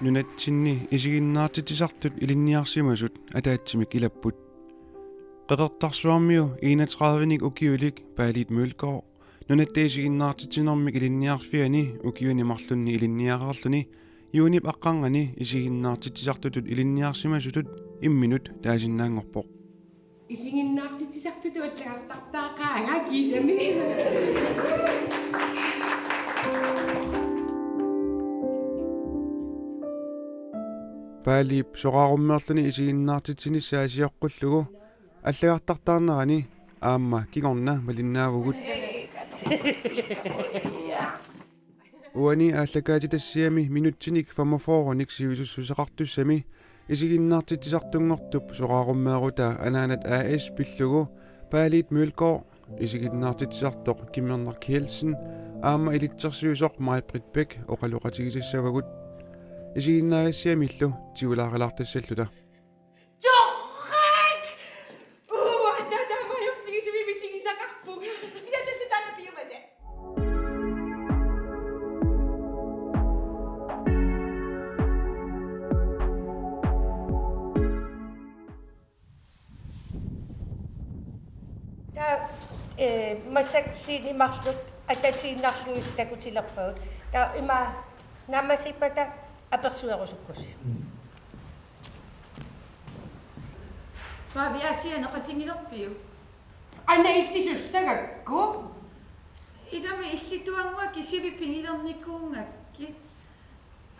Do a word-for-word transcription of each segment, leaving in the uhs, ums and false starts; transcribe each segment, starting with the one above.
Nunatsinni isiginnaartitsisartut ilinniarsimasut ataatsimik ilapput. Qeqertarsuarmiu enogtredive-nik ukiulik Paalit Mølgaard Nunatta isiginnaartitsinermik ilinniarfiani ukiuni marlunni ilinniareerluni juunip aqqarnganni isiginnaartitsisartutut ilinniarsimasutut imminut taasinnaanngorpoq. Isiginnaartitsisartutut allagartartaaqaanga kiisami. Paaliip soraarummeerluni isiginnaartitsinissaa sioqqullugu allagartartaarnerani aamma kingorna malinnaavugut. Uani aallakaatitassiami minutsinik femogfyrrenik sivisussuseqartussami isiginnaartitsisartunngortup soraarummeerutaa Anaanat A/S pillugu Paalit Mølgaard, isiginnaartitsisartoq Kimmernaq Kielsen aamma ilitsersuisoq Maj-Britt Bech oqaloqatigisassavagut. Isiginnaagassiamillu tigulaarilaartassalluta. Torrak! Uua, taava taamaajutsigisumik misigisaqarpunga. Ila tassa taanna piumasat. Taava, eh, massakkut scenemut marluk atatiinnarlugit takutilerpagut. Taava ima naammassippata apersuerusukkussi. Paavi, Aasianneqatigilerpiuk? Ana illisussagakku. Ilami illituannguakki sivit pigilernikuugakkit.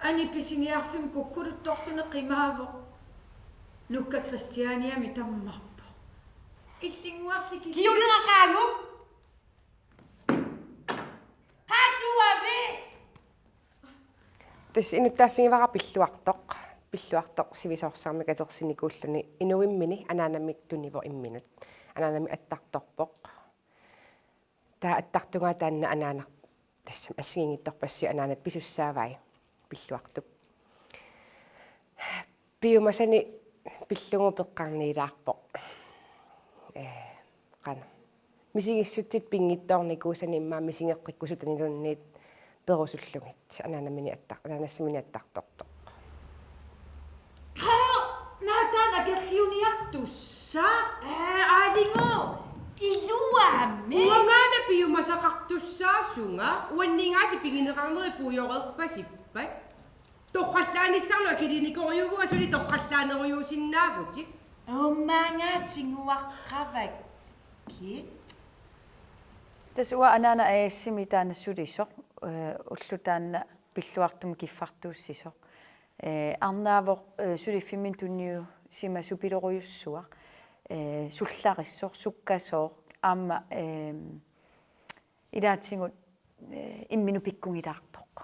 Ani pisiniarfimmi kukkuluttorluni qimaavoq. Nukka Kristianiami tammarpoq. Illinnguarli kisi- Kiuneraqaagu. Qatuavi! Tassa inuttaaffigivara Pilluartoq. Pilluartoq sivisoorsuarmik katersinikuulluni inuimmini anaanamik tunivoq imminut. Anaanamik attartorpoq. Taava attartugaa taanna anaanaq tassami assigiinngitsorpassuit anaanat pisussaavai Pilluartup. Piumasani pillugu peqqarniilaarpoq. Ee, qanoq. Misigissutsit pinngitsoornikuusani immaqa misigeqqikkusutaniluunniit perusullugit. Anaanamini attar-, anaanassamini attartortoq. Qa, naataana kerriuniartussa. Aa, aaligo. Iluamik. Uangaana piumasaqartussaasunga, uanniingaasiit pigineqarneri puigoreerpasippat. Torrallaanissarlu akiliinikorujuuvugut, suli torrallaanerujuusinnaavutit. Aammaangaatinnguaqqavakkit. Tassa uanga Anaanat A/S-imi taanna sulisoq, eh, ulloq taanna Pilluartumut kiffartuussisoq. Eh, arnaavoq, eh, suliffimminni tunniusimasoq pilorujussuaq, eh, sullarissoq, sukkasooq, aamma, eh, ilaatigut, eh, imminut pikkungilaartoq.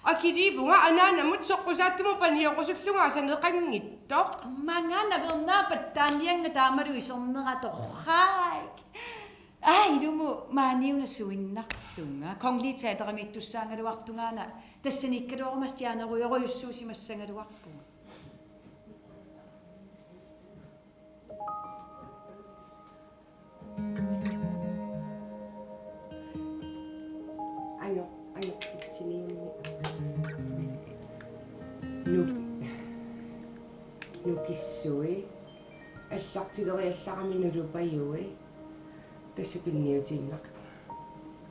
Akiliivunga anaanamut soqqusaattumut paniorusullunga asaneqanngitsoq. Aammaangaana naveernaappat taanniannga taamalu iserneratooraak. Aa, ilumut maaniuna suinnartunga. Kongelige Teaterimiittussaagaluartungaana tassaniikkaluaruma stjernerujorujussuusimassagaluarpunga. Ajo-, ajortitsiniummi. Nu-, nukissui. Allartileriallarami nulupajui. Tassa tunniutiinnaq.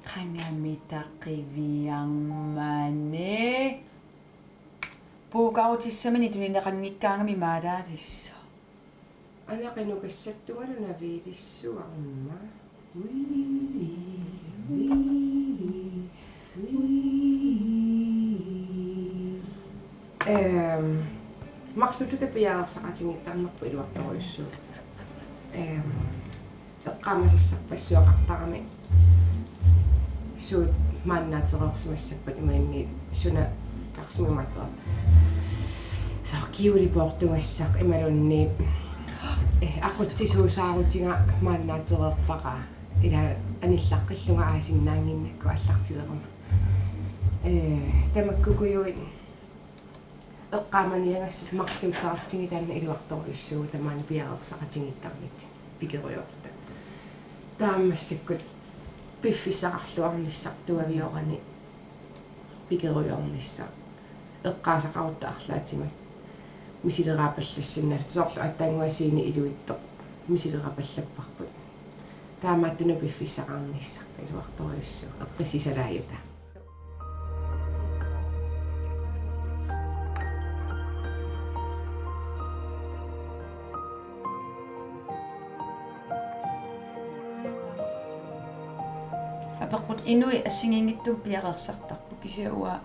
Qangamita qiviarmani. Puukarutissamini tunineqanngikkaangami maalaalissooq. Anaqinukassattungaalu naviilissuarma. Ehm, marluulluta piareersaqatigiittarnerput iluartorujussuuvoq. Ehm, eqqaamasassarpassuaqartarami suut maannaatereersimassappat imaanni suna karsimimaattera. Soorlu kjole poortugassaq imaluunniit, eh, aqutsisuusaarutiga maannaatereerpara. Ila anillaqqillunga aasinnaannginnakku allartileruma. Eh, tamakkukujuit eqqaamaniagassat marluuttaratsigit taanna iluartorujussuuvoq tamaani piareersaqatigiittarnitsinni pikerujoorluta. Taava massakkut piffissaqarluarnissaq tuaviorani pikerujoornissaq. Eqqaasaqarutta arlaatigut misileraapallassinnaasut, soorlu aatsaannguaq scene iluitsoq misilerapallapparput. Taamaattunut piffissaqarnissarput iluartorujussuuvoq, eqqississalaajuta. Apeqqut: inuit assigiinngitsumik piareersartarput, kisianni uanga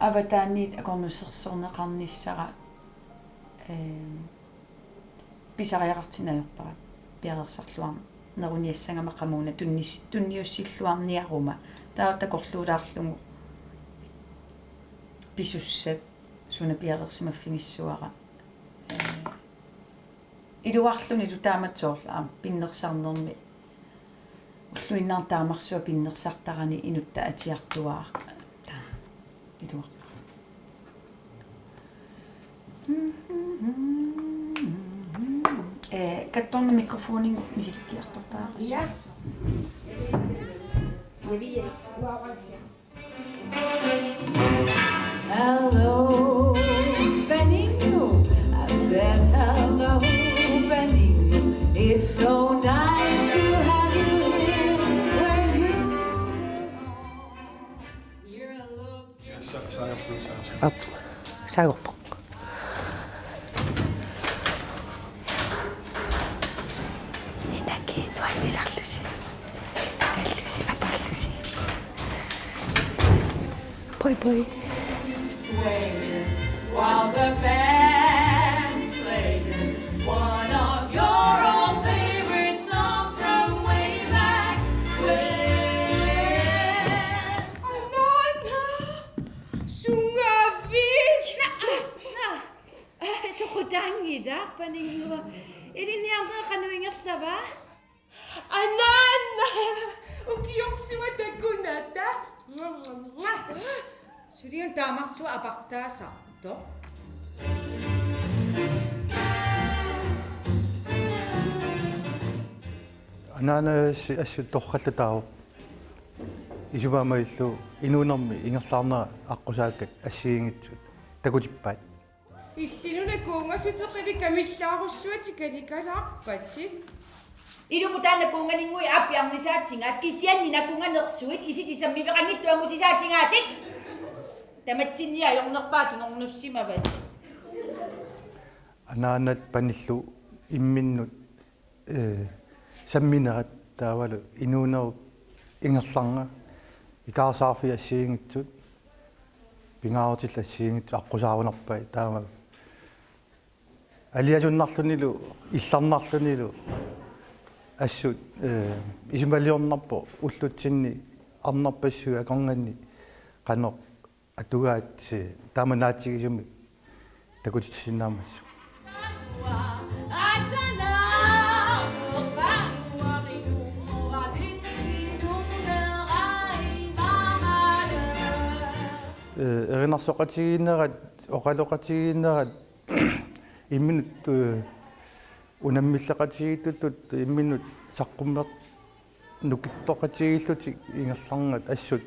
avataaniit akornusersorneqarnissara, ehm, pisariaqartinneq ajorpara piareersarluarneruniassagama qamuuna tunnis-, tunniussilluarniaruma. Taava takorluulaarlugu pisussat suna piareersimaffigissuara. Ehm, iluarlunilu taamatut soorlu aamma pinnersarnermi ulluinnarni taamarsuaq pinnersartarani inuttat atiartuaarput. Taanna iluarluni. Eh, kattorna mikrofoni misilikkiartortaarassi. Ja. Hello, Paningu. I said hello, Paningu. It's so nice to have you here. Where you are. You're looking. Aap, saagorpoq. Ninaki nuannisarlusi. Asallusi, apallusi. Bye bye. While the band's playing one of your old favorite songs from way back when. Anana, sungavit. Na, na. Soqutaanngilaq, Paningu. Ilinniarneq qanoq ingerlava? Anaana! Ukiorsuaq takunatta. Suliuna taamarsuaq apartaasartoq. Anaanassi assut torrallataavoq. Isumaammallu inuunermi ingerlaarnera aqqusaakkat assigiinngitsut takutippaat. Illinuna kuungasuteqimi kamillaarussuatit kalikalaarpatit. Ilumut taanna kuunganinnguit aappiarnisaatigaat, kisianni nakunganersuit isitit sammiveqanngitsut angusisaatigaatsit. Tamatsinni ajornerpaat kingornussimavatit. Anaanat Panillu imminnut, eh, samminerat taavalu inuunerup ingerlaarnera, ikaarsaarfiit assigiinngitsut, pingaarutillit assigiinngitsut aqqusaarunarpai taama. Aliasunnarlunilu, illarnarlunilu assut, eh, isumaliornarpoq ullutsinni arnarpassuit akornanni qanoq atugaat, eh, taama naatsigisumik takutitsisinnaammassuk. Eh, erinarsoqatigiinnerat, oqaloqatigiinnerat, imminut, eh, unammilleqatigiittutut, imminut saqqummer-, nukittoqatigiillutik ingerlaarnerat assut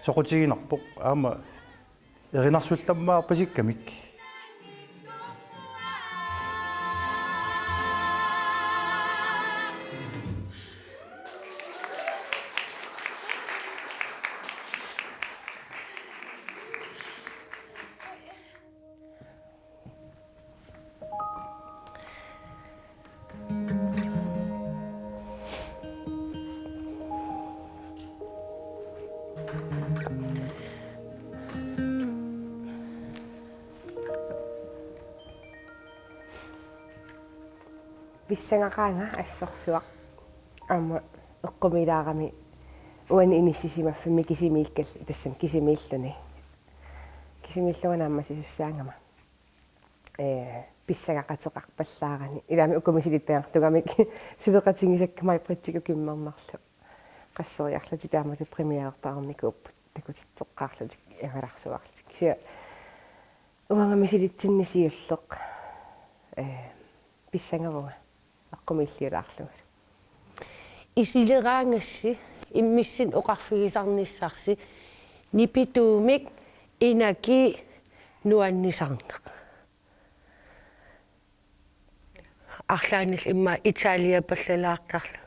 soqutiginarpoq, aamma erinarsullammaarpasikkamik. Pissangaqaanga assorsuaq. Aamma eqqumiilaarami uani inissisimaffimmi kisimiikkalli, tassami kisimiilluni. Kisimiillunga naammassisussaagama. Eh, pissangaqateqarpallaarani. Ilaami uku misilittagartugamik suleqatigisakka Maj-Brittikkut Kimmernarlu. Qasseriarlutik taamatut premierertarnikuupput. Takutitseqqaarlutik, angalarsuarlutik. Kisianni uanga misilitsinni siulleq. Eh, pissangavunga. Eqqumiilliulaarlungalu. Isileraangassi immissinnut oqarfigisarnissarsi nipituumik Inaki nuannisarneq. Arlaannik immaqa Italiapallalaartarluni.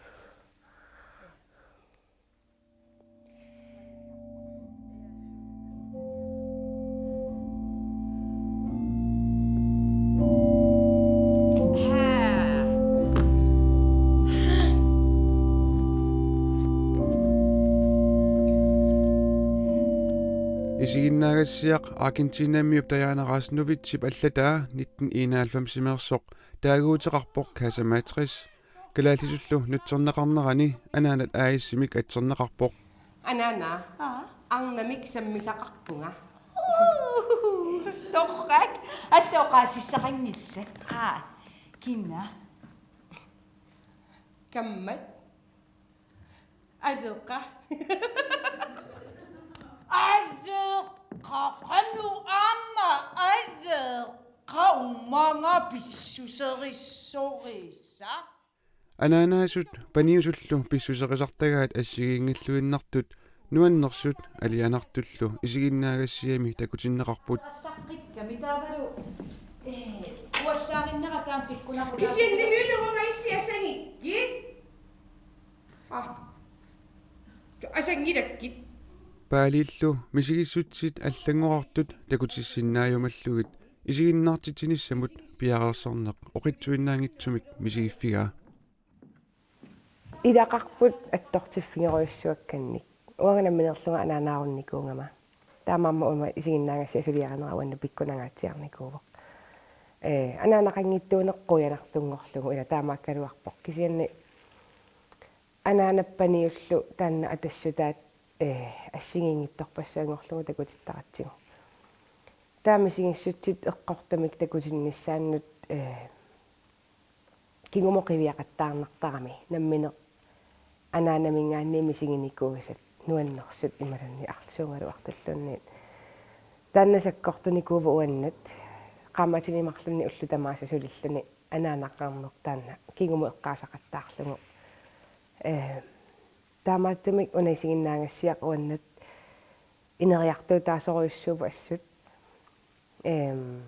Isiginnaagassiaq Argentinamiup Diana Rasnowitzip allataa nitten enoghalvfemsimeersoq taaguuteqarpoq Casa Matriz. Kalaallisullu nutserneqarnerani Anaanat A/S-imik atserneqarpoq. Anaana, aa, arnamik sammisaqarpunga. Torrak, alloqaasissaqanngillat. Qaa, kina? Kammat? Aleqa. Aleqa, qanoq aamma aleqa, umaga pissuserissorisa. Anaanaasut paniusullu pissuserisartagaat assigiinngilluinnartut nuannersut alianartullu isiginnaagassiami takutinneqarput. Saqqikka mitaavalu, eh, uallaarinnera taam pikkunaqu. Kisianni nuinugunga illi asangikkit. Ah. Asanngilakkit. Paalillu misigissutsit allanngorartut takutissinnaajumallutik isiginnaartitsinissamut piareersarneq oqitsuinnaanngitsumik misigiffigaa. Ilaqarput attortiffigerujussuakkannik. Uanga nammineerlunga anaanaarunnikuugama. Taamaammat uuma isiginnaagassiaq suliarinera uannut pikkunangaatsiarnikuuvoq. Ee, anaanaqanngitsuuneq qujanartunngorlugu ila taamaakkaluarpoq. Kisianni anaanap paniullu taanna atassutaat, ee, assigiinngitsorpassuanngorlugu takutittaratsigu. Taava misigissutsit eqqortumik takutinnissaannut, ee, kingumut qiviaqattaarnartarami nammineq anaanaminngaanniit misiginikuuisat nuannersut imaluunniit arlsuugaluartulluunniit. Taanna sakkortunikuuvoq uannut qaammatini marlunni ullut tamaasa sulilluni anaanaqarneq taanna kingumut eqqaasaqattaarlugu. Ee, taamaattumik una isiginnaagassiaq uannut ineriartuutaasorujussuuvoq assut. Ehm,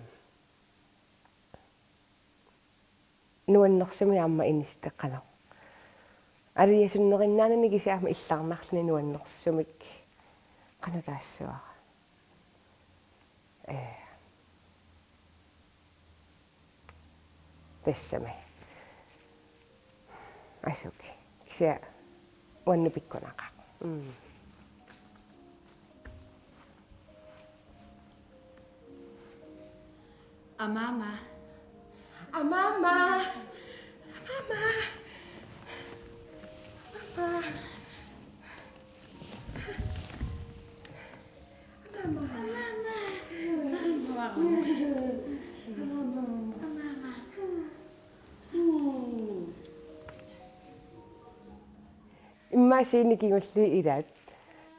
nuannersumik aamma inissiteqqanoq. Aliasunnerinnaanani kisianni aamma illarnarluni nuannersumik qanoq taassavara. Ee. Tassami. Asuki. Kisianni uannut pikkunaqaaq. Mm. Amaama. Amaama. Amaama. Amaama. Amaama. Amaama. Immaqa scene kingulliit ilaat.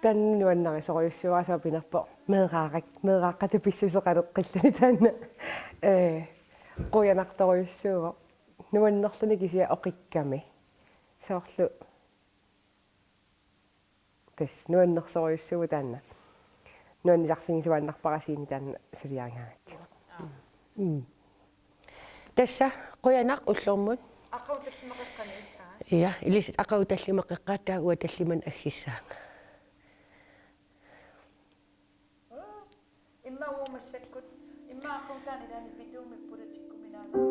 Taanna nuannarisorujussuuara, soorpinerpoq meeraarak-, meeraaqqatut pissuseqaleqqilluni taanna. Ee, qujanartorujussuuvoq. Nuannerluni kisianni oqikkami. Soorlu tassa nuannersorujussuuvoq taanna. Nuannisarfigisuaannarpara scene taanna suliarigaangatsigu. Mm. Tassa qujanaq ullormut. Aqagu tallimat qeqqani, aa. Ja, ilissi aqagu tallimat qeqqata uanga tallimanik aggissaanga. Immaqa uagut massakkut, immaqa aqagu taanna ilaanni videomi pulatikkuminaalaarama.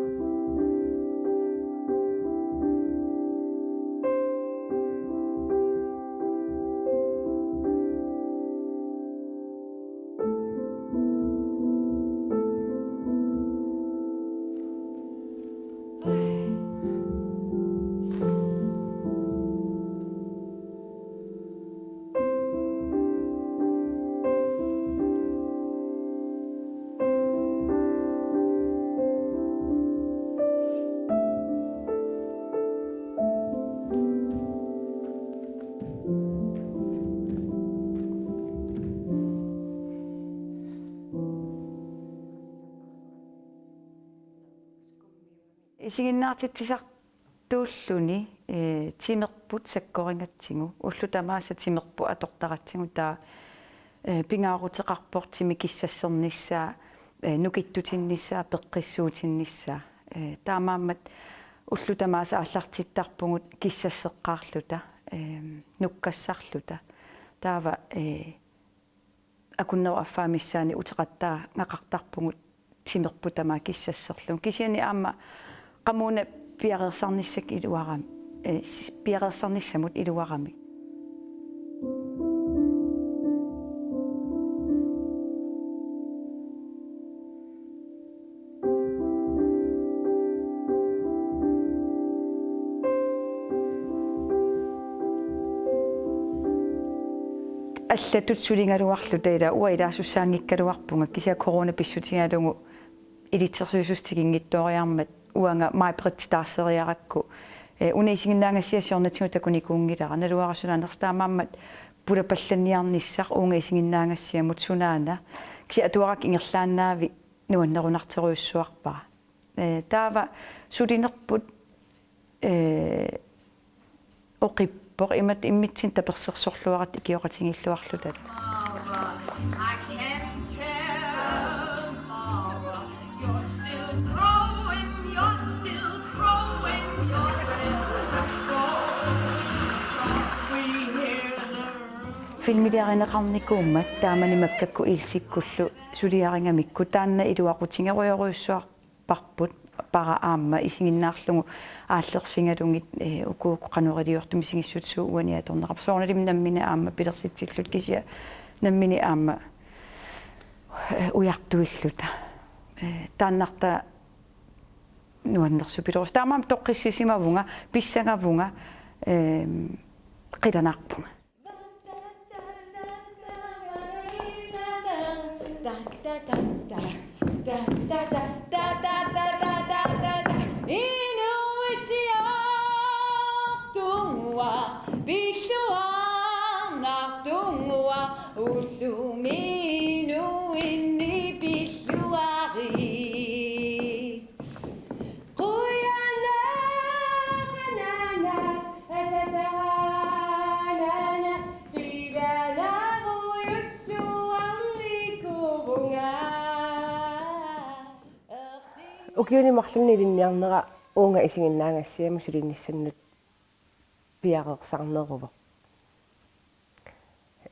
Isiginnaartitsisartuulluni, ee, timerput sakkorigatsigu, ullut tamaasa timerput atortaratsigu taava, eh, pingaaruteqarpoq timi kissassernissaa, eh, nukittutinnissaa, peqqissuutinnissaa. Eh, taamaammat ullut tamaasa aallartittarpugut kissasseqqaarluta, eh, nukkassarluta. Taava, eh, akunnerup affaa missaani uteqattaagaqartarpugut timerput tamaat kissasserlugu. Kisianni aamma qamuuna piareersarnissaq iluarami, eh, s-, piareersarnissamut iluarami. Allatut suligaluarluta ila uanga ilaasussaanngikkaluarpunga kisianni corona pissutigalugu ilitsersuisussat tikinngitsooriarmat uanga Maj-Britt taarseriarakku, eh, una isiginnaagassiaq siornatigut takunikuunngilara, naluara sunaanersoq, taamaammat pulapallanniarnissaq uunga isiginnaagassiamut sunaana, kisianni atuarakku ingerlaannaavi nuannerunartorujussuarpara. Eh, taava sulinerput, eh, oqippoq imatut immitsinnut tapersersorluaratta ikioqatigiilluarluta. I can tell, Mara, you're still growing, you're still growing, you're still growing strong. We hear the Filmiliarineqarnikuummat taamani makkakkut iilsikkullu suliarigamikku taanna iluaqutigerujorujussuarparput, para aamma isiginnaarlugu aallerfigalugit, eh, ukuuku qanoq iliortut misigissutsit suut uani atorneqarput. Soorunalimi nammineq aamma pilersitsilluta kisianni nammineq aamma, eh, ujartuilluta. Eh, taannartaa nuannersupiloorus. Taamaammat toqqissisimavunga, pissangavunga, ehm, qilanaarpunga. Inuuissiortunngua, pilluarnartunngua, ullumi inuinni pilluarit. Qujanaq anaana, asasara anaana, qilanarujussuarnikuuvunga. Ukiuni marlunni ilinniarnera uunga isiginnaagassiamut sulinissannut piareersarneruvoq.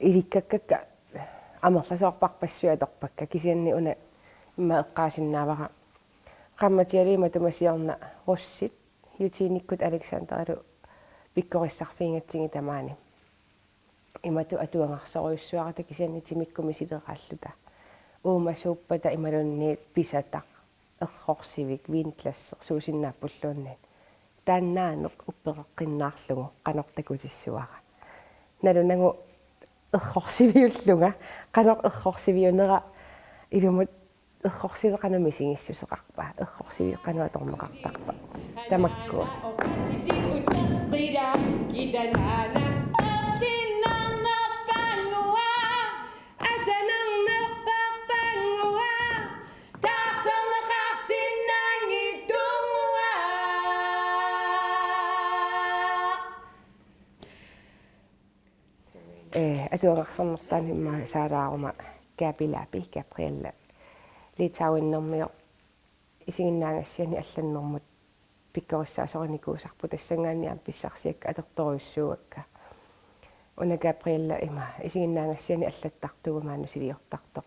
Ilikkakkakka amerlasoorparpassuit atorpakka, kisianni una immaqa eqqaasinnaavara. Qaammatialu imatuma siorna Rossit, Eugenikkut Alexanderilu pikkorissarfigigatsigit tamaani. Imatut atuagarsorujussuarata kisianni timikkut misileraalluta. Uumasuuppata imaluunniit pisataq, errorsivik, vinglassersuusinnaappulluunniit. Taannaaneq uppereqqinnaarlugu qanoq takutissavara. Nalunagu errorsiviullunga, qanoq errorsiviunera ilumut errorsivik qanoq misigissuseqarpa, errorsivik qanoq atorneqartarpa. Tamakkua. Eh, atuagarsornertaani immaqa saalaaruma Gabi Labi, Gabriella, Litauenermioq, isiginnaagassiani allannermut pikkorissaasorinikuusarput, tassanngaanniit aamma pissarsiakka atortorujussuuakka. Una Gabriella ima isiginnaagassiani allattartuuvoq maanna siliortartoq.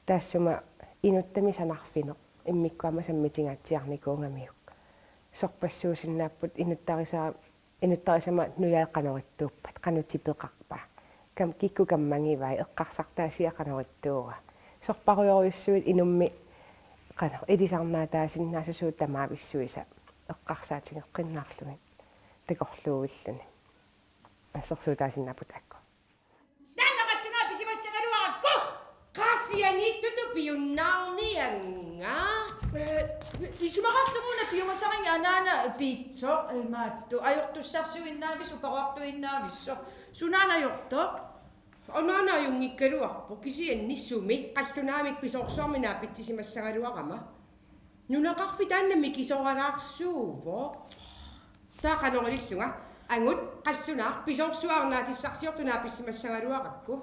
Taassuma inuttami sanarfineq immikkut aamma sammitingaatsiarnikuugamiuk. Sorpassuusinnaapput inuttarisaa-, inuttarisama nujaat qanoq ittuuppat, qanoq tipeqarpa. Kam-, kikkut kammagivai, eqqarsartaasia qanoq ittuua. Sorparujorujussuit inummi qanoq ilisarnaataasinnaasut suut tamaavissuisa eqqarsaatigeqqinnaarlugit takorluuilluni. Assersuutaasinnaapput taakku. Taanna qallunaat pisimassagaluarakku! Qasianiittutut piunnaarnianga. Eh, isumaqarlugu una piumasariga anaana piitsoq, eh, imaattoq ajortussarsuinnaavissoq, uparuartuinnaavissoq. Sunaana ajortoq? Anaana ajunngikkaluarpoq, kisianni sumi qallunaamik pisoorsuarmik naapitsisimassagaluarama. Nunaqarfik taanna mikisoraalaarsuuvoq. Taava qanoq ilillunga? Angut qallunaaq pisoorsuarnaatissarsiortunaa pissimassagaluarakku.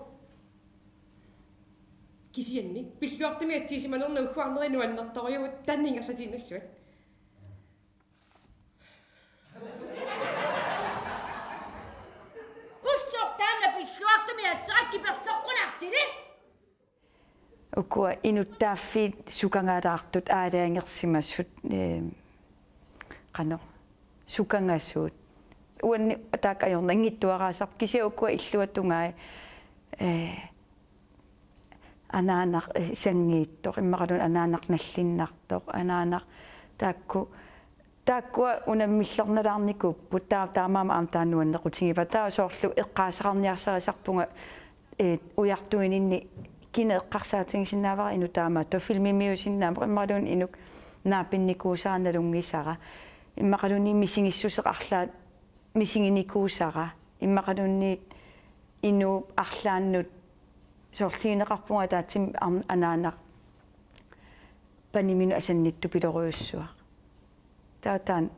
Kisianni pilluartumik atsiisimanerni ugguarneri nuannertorujuupput taanna ingerlatiinnassavat. Ulloq taanna pilluartumik atsera kiperloqqunarsili. Ukua inuttaaffiit sukangalaartut aalajangersimasut, eh, qanoq sukangasuut. Uanni taakku ajornanngitsuaraasarput kisianni ukua illuatungai, eh, anaanaq, eh, sanngiittoq, immaqaluunniit anaanaq nallinnartoq, anaanaq taakku, taakkua unammillernalaarnikuupput, taa-, taamaammat aamma taanna nuannequtigivaat. Taava soorlu eqqaasaqarniarsarisarpunga, eh, ujartuininni kina eqqarsaatigisinnaavara inuk taamaattoq filmimiusinnaammat, immaqaluunniit inuk naapinnikuusara nalunngisara. Immaqaluunniit misigissuseq arlaat misiginikuusara, immaqaluunniit inuup arlaannut soorlu tigineqarpunga ataatsimik ar-, anaanaq paniminut asannittupilorujussua. Taava taanna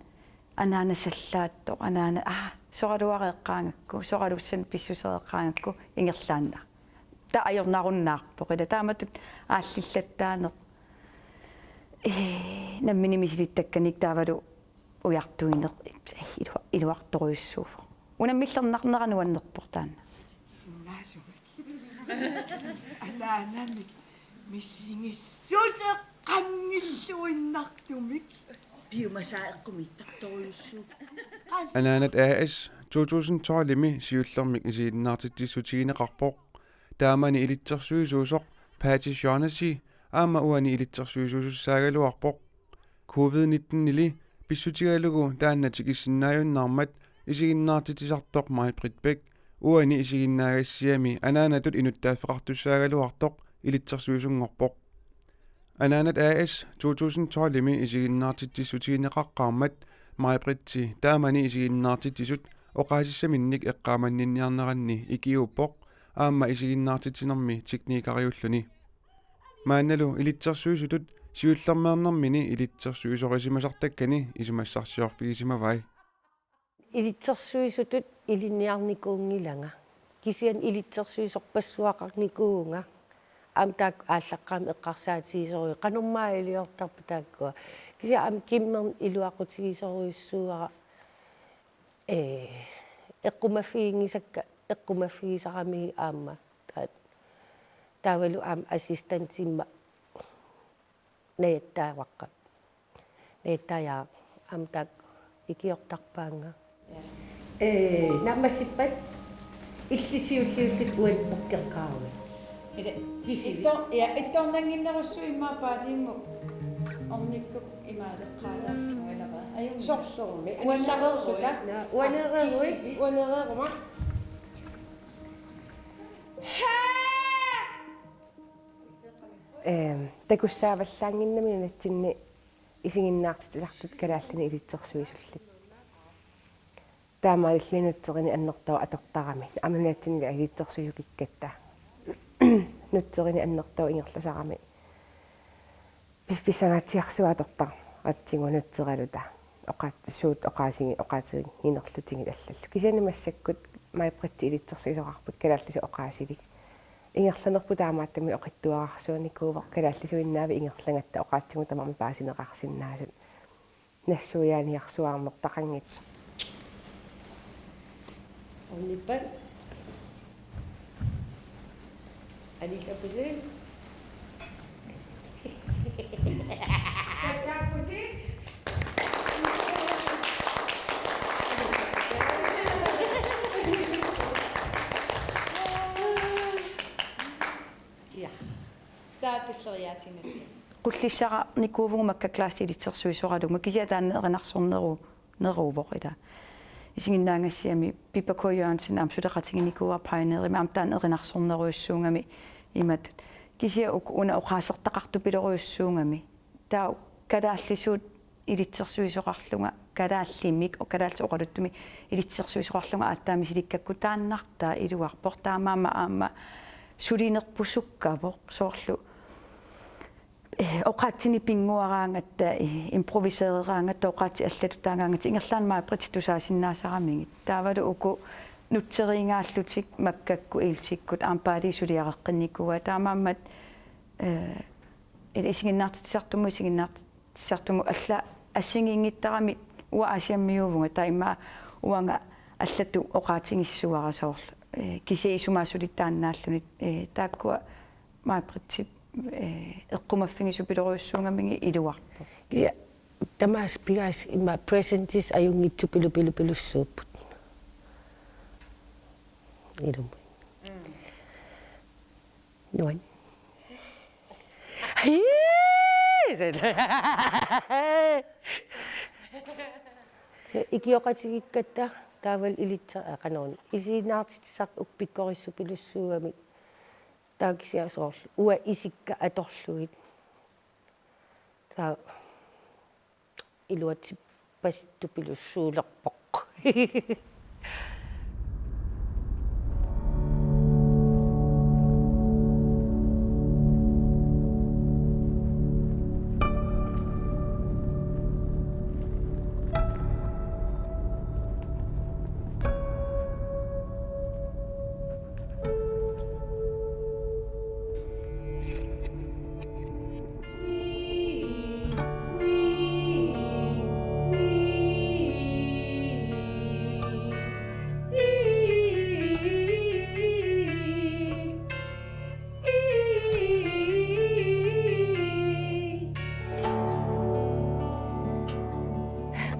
anaana sallaattoq, anaana, aa, soraluara eqqaagakku, soralussanut pissuseq eqqaagakku ingerlaannaq. Taava ajornarunnaarpoq, ila taamatut aallillattaaneq, ee, nammineq misilittakkanik taavalu ujartuineq ilu-, iluartorujussuuvoq. Unammillernarnera nuannerpoq taanna. Sinnaasumik. Anaanamik misigissuseq qanngilluinnartumik. Piumasaa eqqumiittartorujussuuvoq. Anaanat A/S to tusind tolv-imi siullermik isiginnaartitsissutigineqarpoq. Taamani ilitsersuisuusoq Paati Shaughnessy aamma uani ilitsersuisuusussaagaluarpoq. Covid nitten-ili pissutigalugu taanna tikissinnaajunnaarmat isiginnaartitsisartoq Maj-Britt Bech uani isiginnaagassiami anaanatut inuttaaffeqartussaagaluartoq ilitsersuisunngorpoq. Anaanat A/S to tusind tolv-imi isiginnaartitsissutigineqaqqaarmat Maj-Britti taamani isiginnaartitsisut oqaasissaminnik eqqaamanninniarneranni ikiuuppoq aamma isiginnaartitsinermi teknikeriulluni. Maannalu ilitsersuisutut siullermeernermini ilitsersuisorisimasartakkani isumassarsiorfigisimavai. Ilitsersuisutut ilinniarnikuunngilanga. Kisianni ilitsersuisorpassuaqarnikuuvunga. Aamma taakku aallaqqaammut eqqarsaatigisorujussuuvoq. Qanormaa iliortarput taakkua. Kisianni aamma kimmerneq iluaqutigisorujussuuara, ee, eqqumaffiginngisakka eqqumaffigisaramigit aamma. Taa-, taavalu aamma assistentimma najattaavakka. Najattaajaaq aamma taakku ikiortarpaannga. Ee, naammassippat illit siulliullutit uani pukkeqqaaruit. Ila, kisivit? Ittor-, ja, ittornannginnerussuit immaqa Paatimmut ornikkut imaaleqqaalaarpunga ilaa. Ajunngilaq. Sorlermi. Uanereersuta. Naa, uanereeruit. Kisivit? Uanereeruma. Haa! Ehm, takussaavallaannginnami nunatsinni isiginnaartitsisartut kalaallinik ilitsersuisullit. Taamaalilluni nutserini annertooq atortarami. Aamma nunatsinni ilitsersuisut kikkatta. Nutserini annertooq ingerlasarami. Piffissangaatsiarsuaq atortaratsigu nutseraluta. Oqaat-, suut oqaasigi-, oqaatiginerlutigit allallu. Kisianni massakkut Maj-Britti ilitsersuisoqarput kalaallisut oqaasilik. Ingerlanerput taamaattumik oqitsuararsuunikuuvoq kalaallisuinnaavik ingerlagatta oqaatsigut tamarmik paasineqarsinnaasut. Nassuiaaniarsuarnertaqanngitsoq. Ornippat. Anillappusi. Takkappusi. Ja. Taava tulleriiaatinnassaq. Qullissaqarnikuuvugut makka klassi ilitsersuisoralugu. Kisianni taanna erinarsorneru-, neruvoq ilaa. Isiginnaagassiami Pippa K. Jørgensen aamma suleqatiginikuuara pioneerimi aamma taanna erinarsornerujussuugami imatut. Kisianni uku una oqaasertaqartupilorujussuugami. Taava kalaallisuut ilitsersuisoqarlunga kalaallimik, kalaallisut oqaluttumik ilitsersuisoqarlunga aatsaat misilikkakku taannartaa iluarpoq, taamaammat aamma sulinerput sukkavoq soorlu, eh, oqaatsinik pinnguaraangatta, eh, improviseeraangatta, oqaatsit allatut taagaangatta ingerlaannaq Maj-Britt tusaasinnaasaramigit. Taavalu uku nutseriigaallutik makkakkut iltikkut aamma Paali suliareqqinnikuuaa, taamaammat eh, ila isiginnaartitsisartumut, isiginnaartitsisartumut alla assigiinngittarami uanga aasiammiuuvunga, taava immaqa uanga allatut oqaatigissuara soorlu. Eh, kisianni isumaga suli taannaalluni, eh, taakkua Maj-Brittip, eh, eqqumaffigisupilorujussuugamigit iluarpoq. Kisianni tamaasa pigaasat immaqa presentisi ajunngitsut pilu-, pilu-, pilussuupput. Ilumut. Nuann. Hii! Ikioqatigiikkatta taavalu ilitsa-, aa, qanoruna. Isiginnaartitsisartut pikkorissupilussuugamik. Taava kisianni soorlu uanga isikka atorlugit. Taava iluatsippasittupilussuulerpoq.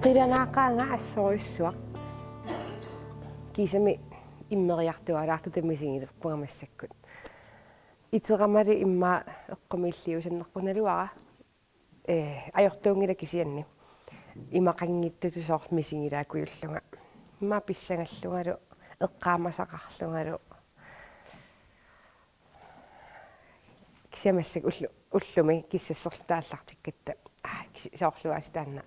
Qilanaaqaanga assorujussuaq. Kiisami immeriartuaalaartuta misigilerpunga massakkut. Iteramali immaqa eqqumiilliusannerpoq naluara. Eh, ajortuunngilaq kisianni. Imaqanngitsutut soorlu misigilaakkujullunga. Immaqa pissangallungalu, eqqaamasaqarlungalu. Kisianni massakkut ullu-, ullumi kissasserluta aallartikkatta. Aa, kis-, soorlu aasiit taanna.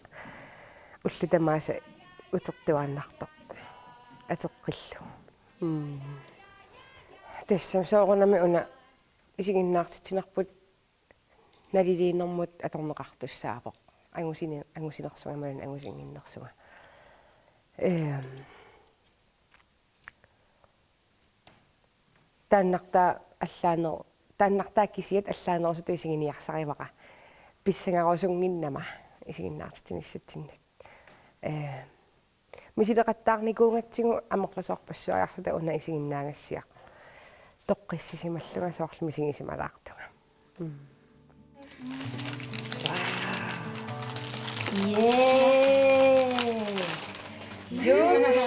Ullut tamaasa utertuaannartoq. Ateqqillugu. Mm. Tassami soorunami una isiginnaartitsinerput naliliinermut atorneqartussaavoq. Angusini-, angusinersunga imaluunniit angusinnginnersunga. Ehm. Taannartaa allaaner-, taannartaa kisiat allaanerusutut isiginiarsarivara. Pissangarusunnginnama isiginnaartitsinissatsinnut. Ehm. Misileqattaarnikuugatsigu amerlasoorpassuariarluta una isiginnaagassiaq. Toqqissisimallunga soorlu misigisimalaartunga. Mm. Yay! Luksus!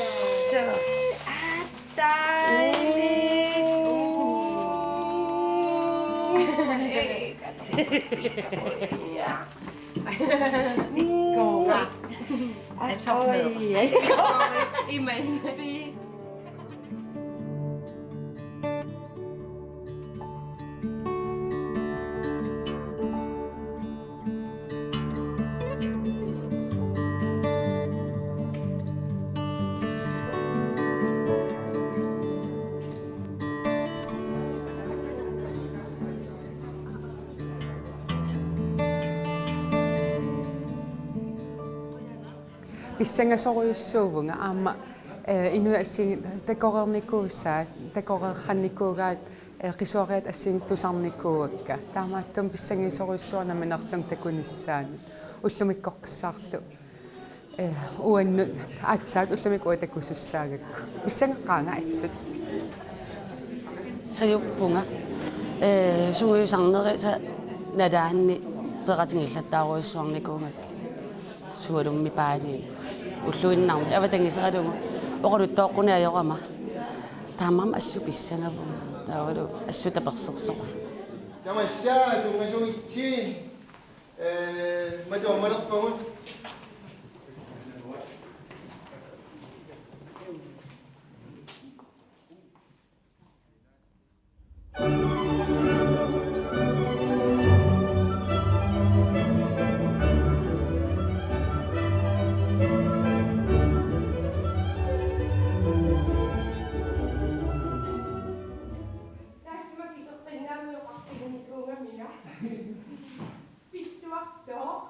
Dejligt! Ja. Imaluunniit. Pissangasorujussuuvunga aamma, eh, inuit assigiit takoreernikuusaat, takoreerannikuugaat, eh, qisuariat assigiit tusarnikuuakka. Taamaattumik pissangasorujussuuara nammineerlunga takunissaanut. Ullumikkoqqissaarlu, eh, uannut aatsaat ullumikkut uanga takusussaagakku. Pissangaqqaanga assut. Sajuppunga. Eh, sungiusarnerisa nalaanni peqatigiillattaarujussuarnikuugakkit. Sualummik paaliit. Ulluinnarni avatangiiseralugu oqaluttuaqqunneq ajorama. Taamaammat assut pissangavunga. Taavalu assut tapersersoq. Tamassi tunngasumik, eh, matuammalerpagut. Taassuma kiseqqinnaammi oqarfiginikuugamiga. Pilluartoq.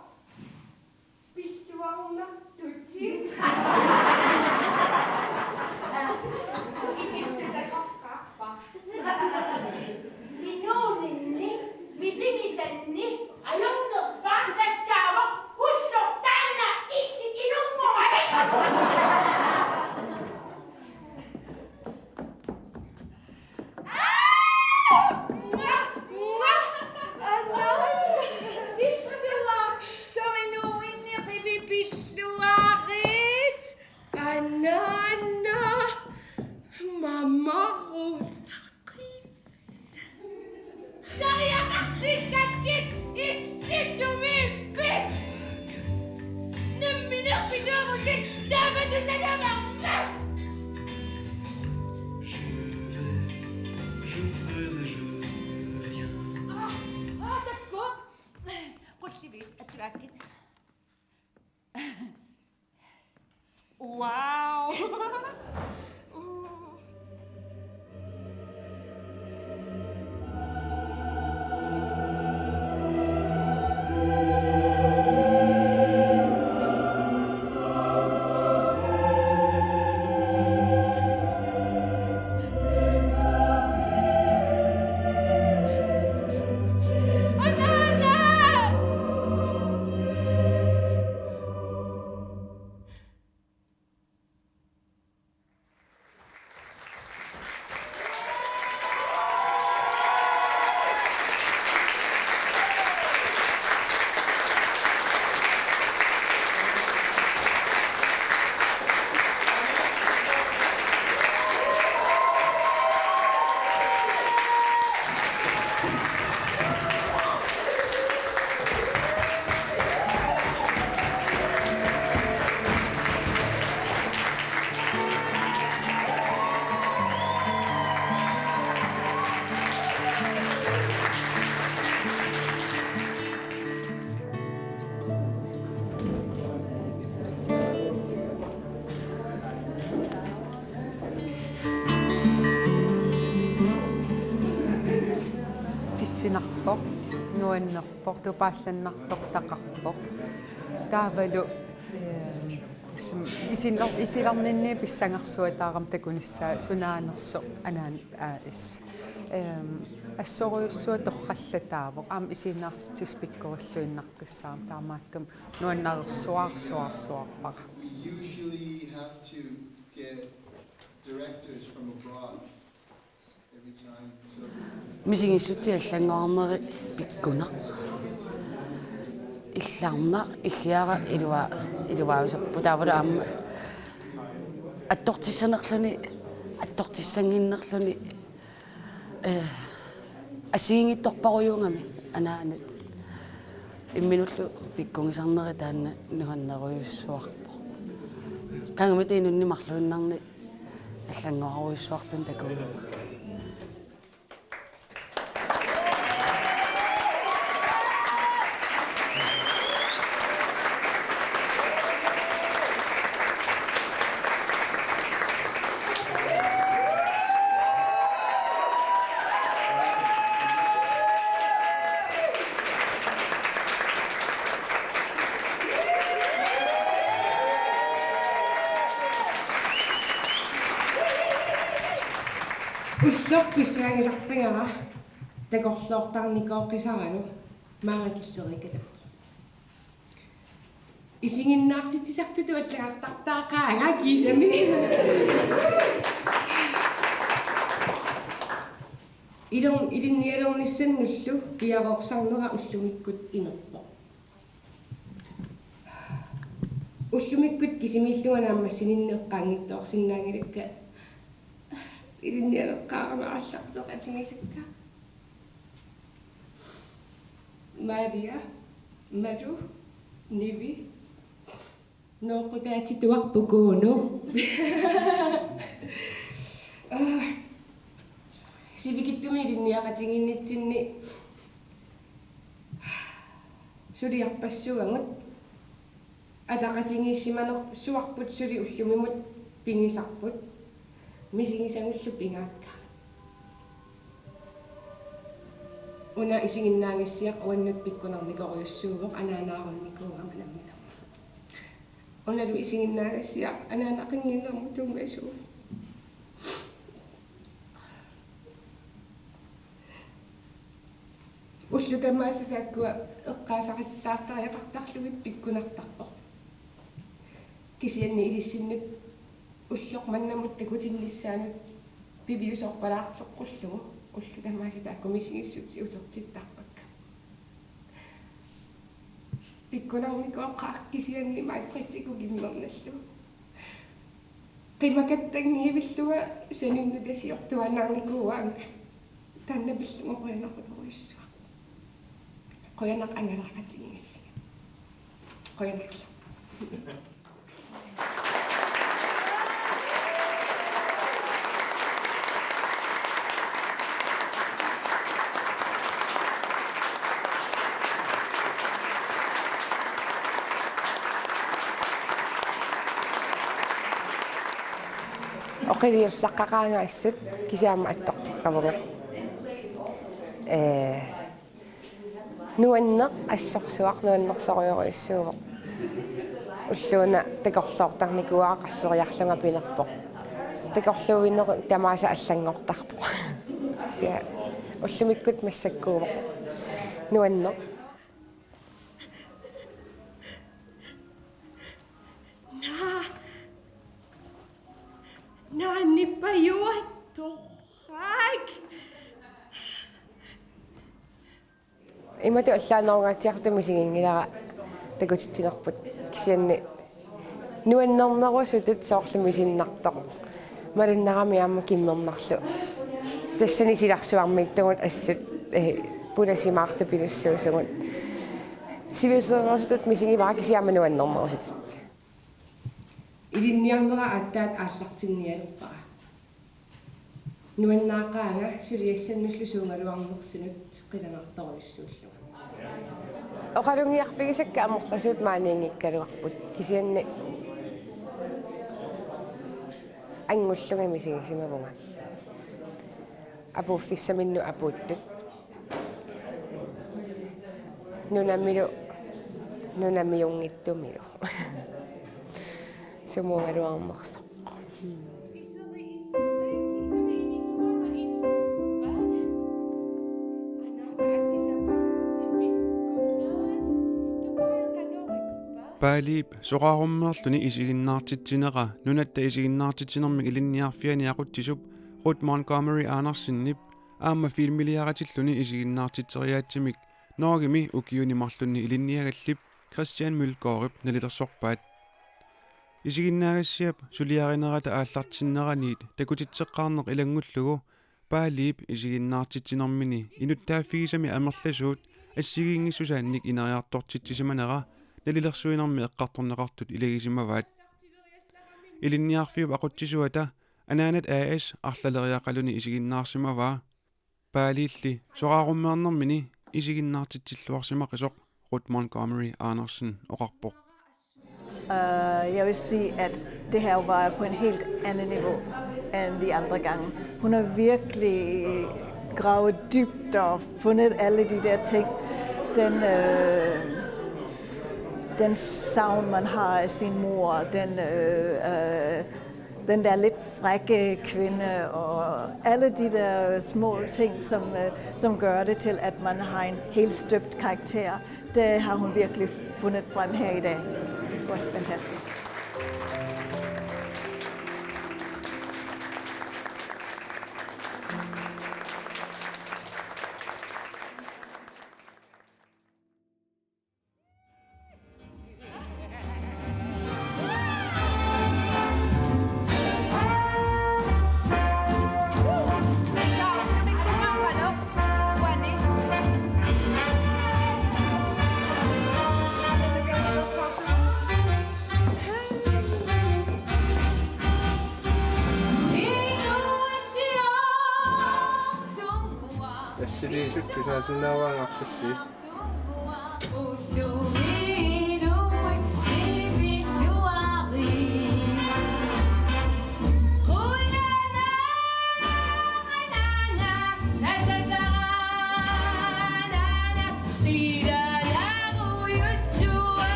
Jamais de jamais. Je vais, je vais et je viens. Ah, ah, d'accord. Qullivi, attuakkit. Wow. Tissinarpoq, nuannerpoq, tupaallannartortaqarpoq. Taavalu, ehm, tassami isilar-, isilarninni pissangarsuataarami takunissaa sunaanersoq Anaanap A/S. Ehm, assorujussuaq torrallataavoq, aamma isiginnaartitsisut pikkorilluinnartussaammat, taamaattumik nuannarersuarsuarsuarpara. We usually have to get directors from abroad every time. So Misigissutsit allanngorarneri pikkunaq. Illarnaq, iggiara ilua-, iluaasarput, taavalu aamma attortissanerluni, attortissannginnerluni, eh, assigiinngitsorparujuugami anaanat. Imminullu pikkugisarneri taanna nuannerujussuarpoq. Qangamita inunnik marluinnarnik allanngorarujussuartunik takugaluarlunga. Ulloq pissangagisartagara takorloortarnikooqqisaranut maanga killeriikkatta. Isiginnaartitsisartutut allagartartaaqaanga kiisami. Ilor-, ilinnialernissannullu piareersarnera ullumikkut inerpoq. Ullumikkut kisimiillunga naammassininni eqqaanngitsoorsinnaanngilakka, ilinnialeqqaarama aallarteqatigisakka. Maria, Malu, Nivi, nooqqutaatituarput Kuno. Ah. Sivikitsumik ilinniaqatigiinnitsinni suliarpassuagut. Ataqatigiissimanersuarput suli ullumimut pigisarput. Misigisagullu pigaakka. Una isiginnaagassiaq uannut pikkunarnikorujussuuvoq, anaanaarunnikuugama nammineq. Unalu isiginnaagassiaq anaanaqannginnermut tunngasut. Ullut tamaasa taakkua eqqaasaqattaaqqariaqartarlugit pikkunartarpoq. Kisianni ilissinnut ulloq mannamut takutinnissaanut piviusorpalaarteqqullugu ullut tamaasa taakku misigissutsit utertittarpakka. Pikkunarnikooqaaq kisianni Maj-Britt kukimmernerlu. Qimakattanngiivillunga saninnut tasiortuaannarnikuuaanga. Taanna pillunga qujanarujussuaq. Qujanaq angalaaqatigigassiuk. Qujanarlu. Oqiliallaqqaqaanga assut kisianni aamma attortillavunga. Ee, nuanneq assorsuaq nuannersorujorujussuuvoq. Ulluuna takorloortarnikuuara qasseriarlunga pinerpoq. Takorluuineq tamaasa allanngortarpoq. Kisianni ullumikkut massakkuuvoq. Nuanneq. Naa. Naanippajuat torrak. Imatut allaanerungaatsiartumik isiginngilara takutitsinerput kisianni nuannernerusutut soorlu misinnartoq. Malunnarami aamma kimmernarlu. Tassani silarsuarmiittugut assut, eh, punasimaartupilussuusugut. Sivisooreersutut misigivara kisianni aamma nuannernerusutut. Ilinniarnera aatsaat aallartinnialerpara. Nuannaaqaanga suliassannullu suugaluarnersunut qilanaartorujussuullunga. Oqalugiarfigisakka amerlasuut maaniinngikkaluarput kisianni angullunga misigisimavunga. Apuuffissaminnut apuuttut. Nunamilu, nunamiunngitsumilu. Sumuugaluarnersoq. Paaliip soraarummeerluni isiginnaartitsinera Nunatta Isiginnaartitsinermik Ilinniarfiani aqutsisup Ruth Montgomery Andersenip aamma filmiliaritilluni isiginnaartitseriaatsimik Norgemi ukiuni marlunni ilinniagallip Christian Mølgaardip nalilersorpaat. Isiginnaagassiap suliarinerata aallartinneraniit takutitseqqaarneq ilanngullugu Paaliip isiginnaartitsinermini inuttaaffigisami amerlasuut assigiinngissusaannik ineriartortitsisimanera nalilersuinermi eqqartorneqartut ilagisimavaat. Ilinniarfiup aqutsisuata Anaanat A/S arlaleriaqaluni isiginnaarsimavaa. Paaliilli soraarummeernermini isiginnaartitsilluarsimaqisoq Ruth Montgomery Andersen oqarpoq. Øh, jeg vil sige, at det her var på en helt anden niveau end de andre gange. Hun har virkelig gravet dybt og fundet alle de der ting. Den, øh, den savn, man har af sin mor, den, øh, øh, den der lidt frække kvinde, og alle de der små ting, som, øh, som gør det til, at man har en helt støbt karakter. Det har hun virkelig fundet frem her i dag. Det var fantastisk. Assiliisut tusaasinnaavaanngarpassi.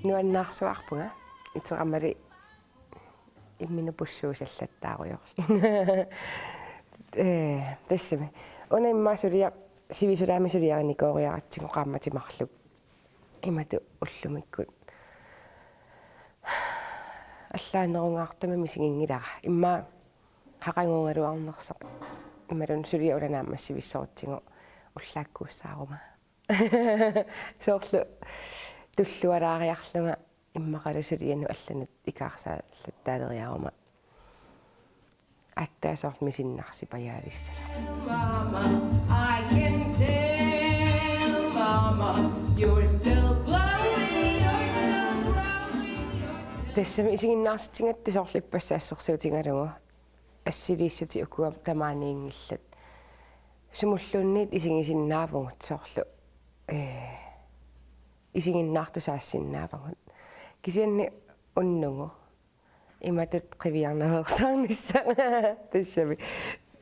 Nuannaarsuarpunga iteramali imminut pussuusallattaarujoorlunga. Ee, tassami. Una immaqa suliaq sivisulaamik suliarinikooriaratsigu qaammatit marluk. Imatut ullumikkut allaanerungaartumik misiginngilara. Immaqa haqaguugaluarnersoq. Imaluunniit suliaq una naammassivissorutsigu ullaakkuussaaruma. Soorlu tullualaariarlunga immaqalu sulianut allanut ikaarsaallattaaleriaruma. Aatsaat soorlu misinnarsipajaalissasoq. Tassami isiginnaartitsigatta soorlu ippassaq assersuutigalugu. Assiliissutit ukua tamaaniinngillat. Sumulluunniit isigisinnaavugut soorlu, ee, isiginnaartusaassinnaavagut. Kisianni unnugu. Imatut qiviarnaveersaarnissaa. Tassami.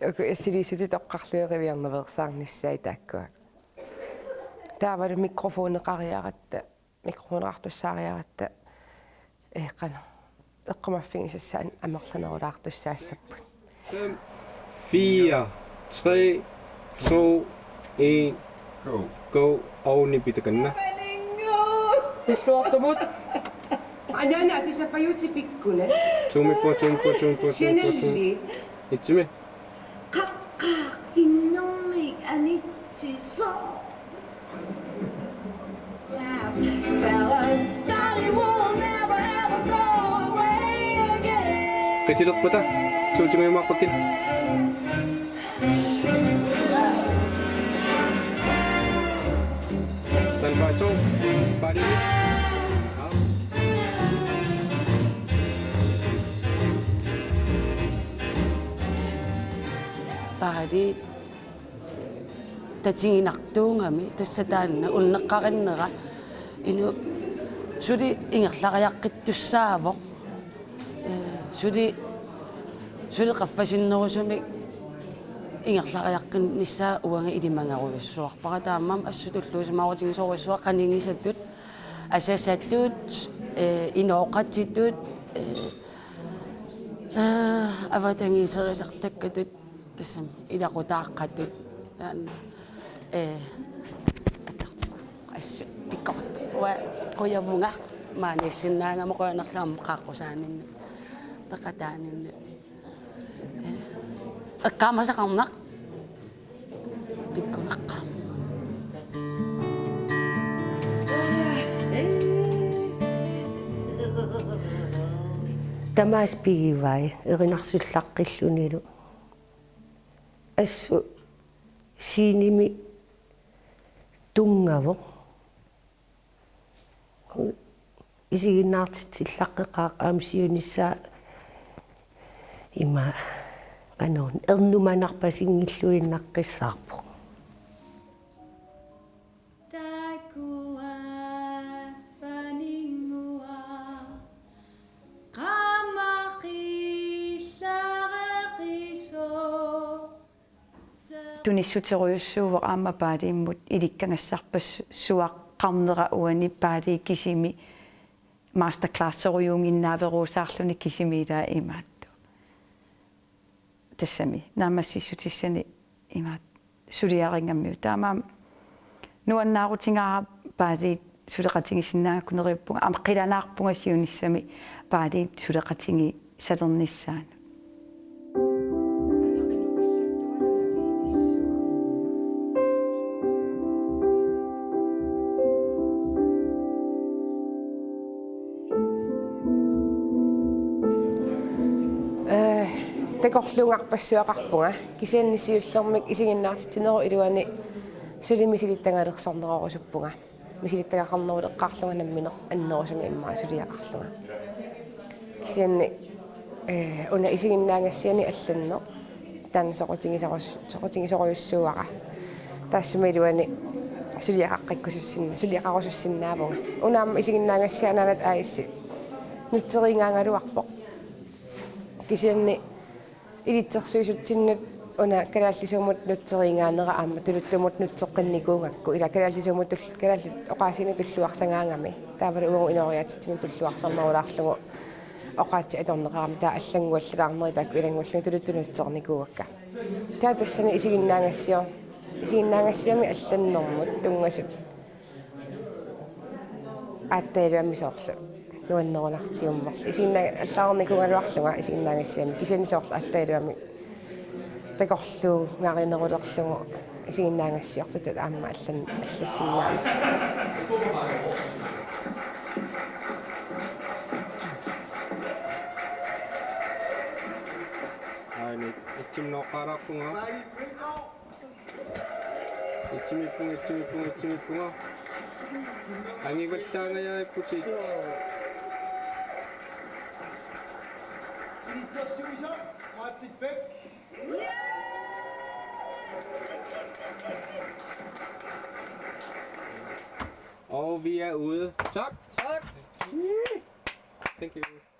Uku assiliissutit oqarlugit qiviarnaveersaarnissaat taakkua. Taavalu mikrofoneqariaratta, mikrofoneqartussaariaratta, ee, qanoq, eqqumaffigisassat amerlanerulaartussaassapput. Fem, fire, tre, to, en, go. Go, og nipi takanna. Tulluartumut. Anaana atisappajuuti pikkuna. Tuumippunga, tuumippunga, tuumippunga, tuumippunga, tuumippunga. Chaneli. Itsimi. Qaqqaaq innermik anitsisoq. Qitilerpata, suutigiumaaqqutit. Stand by to. Body. Body. Tatiginartuugami tassa taanna unneqqarinnera inu suli ingerlariaqqittussaavoq. Ee, suli, suli qaffasinnerusumik ingerlariaqqinnissaa uanga ilimagerujussuarpara, taamaammat assut tulluusimaarutigisorujussuara qanigisatut, asasatut, ee, inooqatitut, ee, ee, avatangiiserisartakkatut. Tassami ilaqutaaqqatut. Taanna. Ee, attartut. Assut pikkorik. Uanga qujavunga maaniissinnaagama qujanarlu aamma qaaqqusaaninni. Peqataaninni. Ee, eqqaamasaqarnaq. Pikkunaqaaq. Tamaasa pigivai erinarsullaqqillunilu. Assut scenemi tunngavoq. Isiginnaartitsillaqqeqaaq aamma siunissaa ima qanoq ernumanarpasinngilluinnaqqissaarpoq. Takuat paninnguaq qamaqillareqisoq. Tunissuterujussuuvoq aamma Paaliimmut ilikkagassarpassuaqarnera uani Paalii kisimi masterclasserujuunnginnaaveruusaarluni kisimi ilaa imaattoq. Tassami naammassissutissani imaattoq suliarinngammiuk. Taamaammat nuannaarutigaara Paaliit suleqatigisinnaagakku neriuppunga, aamma qilanaarpunga siunissami Paaliit suleqatigisalernissaanut. Ee, takorluugarpassuaqarpunga. Kisianni siullermik isiginnaartitsinerup iluani suli misilittagalersornerorusuppunga. Misilittagaqarneruleqqaarlunga nammineq annerusumik immaqa suliaqarlunga. Kisianni, ee, una isiginnaagassiani allanneq taanna soqutigisorus-, soqutigisorujussuuara. Taassuma iluani suliaqaqqikkusussinna-, suliaqarusussinnaavunga. Una aamma isiginnaagassiaq Anaanat A/S nutseriigaagaluarpoq. Kisianni ilitsersuisutsinnut una kalaallisuumut nutseriigaanera aamma tuluttumut nutseqqinnikuugakku, ila kalaallisuumut tul-, kalaallit oqaasiinik tulluarsagaagami. Taavalu uagut inooriaatsitsinnut tulluarsarnerulaarlugu oqaatsit atorneqarami, taava allannguallalaarneri taakku ilanngullugit tuluttut nutsernikuuakka. Taava tassani isiginnaagassi-, isiginnaagassiami allannermut tunngasut aatsaat iluamik soorlu nuannerunartigu marluk. Isiginna-, allaarnikuugaluarlunga isiginnaagassiami. Kisianni soorlu aatsaat iluamik takorluugarinerulerlugu isiginnaagassiortutut aamma allan-, allassinnaanissaa. Aani, itsimnooqqaalaarpunga. Itsimiippunga, itsimiippunga, itsimiippunga. Angivallaangajaapputit. Og vi er ude. Tak. Tak. Thank you.